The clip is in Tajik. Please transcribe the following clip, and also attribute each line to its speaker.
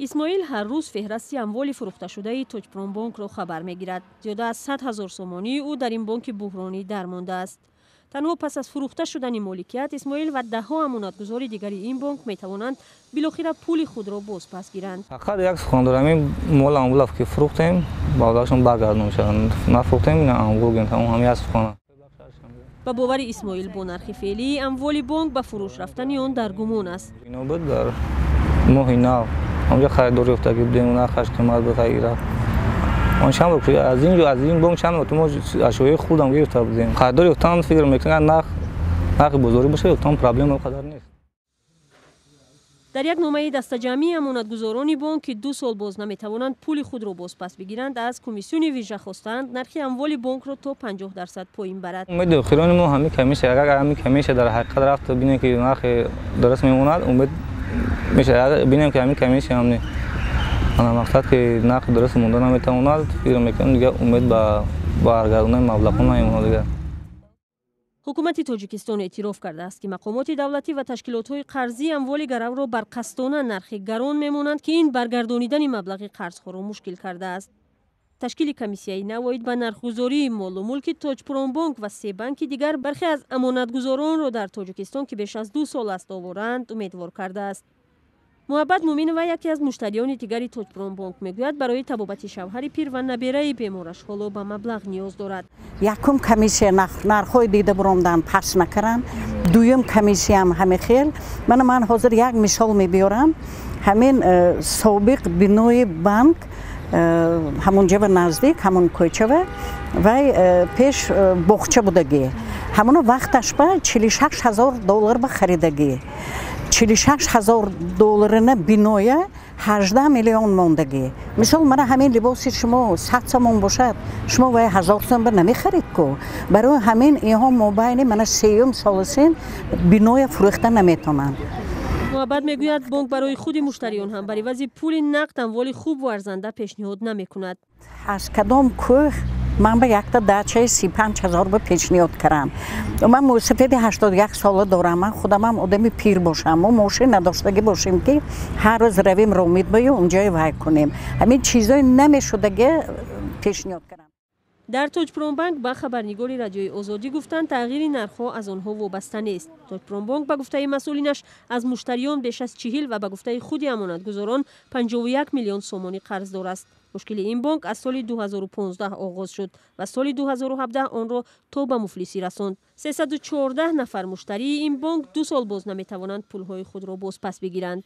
Speaker 1: Исмоил ҳар рӯз феҳрасти амволи фурӯхташудаи Тоҷпромбонкро хабар мегирад. Зиёда аз 100 000 сомонии ӯ дар ин бонки буҳронӣ дармондааст. Танҳо пас аз фурӯхта шудани моликият, Исмоил ва даҳҳо амонатгузори дигари ин бонк метавонанд билохира пули худро бозпас гиранд.
Speaker 2: Фақат як сухан дорам: ин мол амволав ки фурӯхтем, маблағашон баргардон шаванд, нафурӯхтем, амвол гирем, тамом, ҳамин як сухана.
Speaker 1: Ба бовари Исмоил, бо нархи феълии амволи бонк ба фурӯш рафтани он дар гумон аст.
Speaker 2: Ино буд, дар моҳи нав ҳамҷа харидорӣ ёфтагӣ будем, нархаш қимат буд, рафт. Он чанд бор аз ин аз ин бонк чанд мо ашёи хурдам гирифта будем. Харидор ёфтан, фикр мекунам, нарх нархи бозорӣ бошад, ёфтан проблема қадар нест.
Speaker 1: Дар як номаи дастаҷамъии амонатгузорони бонк, ки 2 сол боз наметавонанд пули худро бозпас бигиранд, аз комиссиони вижа хостаанд нархи амволи бонкро то 50% поин барад.
Speaker 2: Умеди охирони мо ҳамин комиссия. Агар ҳамин комиссия дар ҳақиқат рафт, бинем, ки нархи дуруст мемонад, умед мешавад. Бинем, ки ҳамин комиссия ҳам ана мақсад, ки нархи дуруст монда наметавонад, фикр мекунам, дигар умед ба баргардонани маблағҳо намемонад дигар.
Speaker 1: Ҳукумати Тоҷикистон эътироф кардааст, ки мақомоти давлатӣ ва ташкилотҳои қарзӣ амволи гаравро барқасдона нархи гарон мемонанд, ки ин баргардонидани маблағи қарзҳоро мушкил кардааст. Ташкили комиссияи нав оид ба нархгузории молу мулки Тоҷпромбонк ва се банки дигар бархе аз амонатгузоронро дар Тоҷикистон, ки беш аз 2 сол аст овораанд, умедвор кардааст. Муҳаббат Муминова, яке аз муштариёни дигари Тоҷпромбонк, мегӯяд, барои табобати шавҳари пир ва набераи бемораш ҳоло ба маблағ ниёз дорад.
Speaker 3: Якум комиссия нархҳои дида буромдан паст накаранд, дуюм комиссиям ҳами хел. Мана, ман ҳозир як мисол мебиёрам. Ҳамин собиқ бинои банк, ҳамонҷава наздик, ҳамон кӯчава, вай пеш боғча будагӣ. Ҳамоно вақташ ба 46 000 доллар ба харидагӣ. 46 000 долларина биноя 18 миллион мондагӣ. Мисол, мана ҳамин либоси шумо 100 сомон бошад, шумо вай 1000 сом ба намехаред ку. Барои ҳамин инҳо мобайни мана сеюм соласин биноя фурӯхта наметонанд.
Speaker 1: Муҳаббат мегӯяд, бонк барои худи муштариён ҳам бар ивази пули нақд амволи хубу арзанда пешниҳод намекунад.
Speaker 3: Аз кадом кӯҳ ман ба якта дачаи 35 000 ба пешниҳод кардам? Ман мӯйсафеди 81 сола дорам, ман худамам одами пир бошам, мо мошин надоштагӣ бошем, ки ҳар рӯз равем Ромитбаю унҷое вай кунем. Ҳамин чизои намешудаге пешниҳод кардам.
Speaker 1: Дар Тоҷпромбанк ба хабарнигори Радиои Озодӣ гуфтанд, тағйири нархҳо аз онҳо вобаста нест. Тоҷпромбонк, ба гуфтаи масъулинаш, аз муштариён беш аз 40 ва ба гуфтаи худи амонатгузорон 51 миллион сомонӣ қарздор аст. Мушкили ин бонк аз соли 2015 оғоз шуд ва соли 2017 онро то ба муфлисӣ расонд. 314 нафар муштарии ин бонк 2 сол боз наметавонанд пулҳои худро бозпас бигиранд.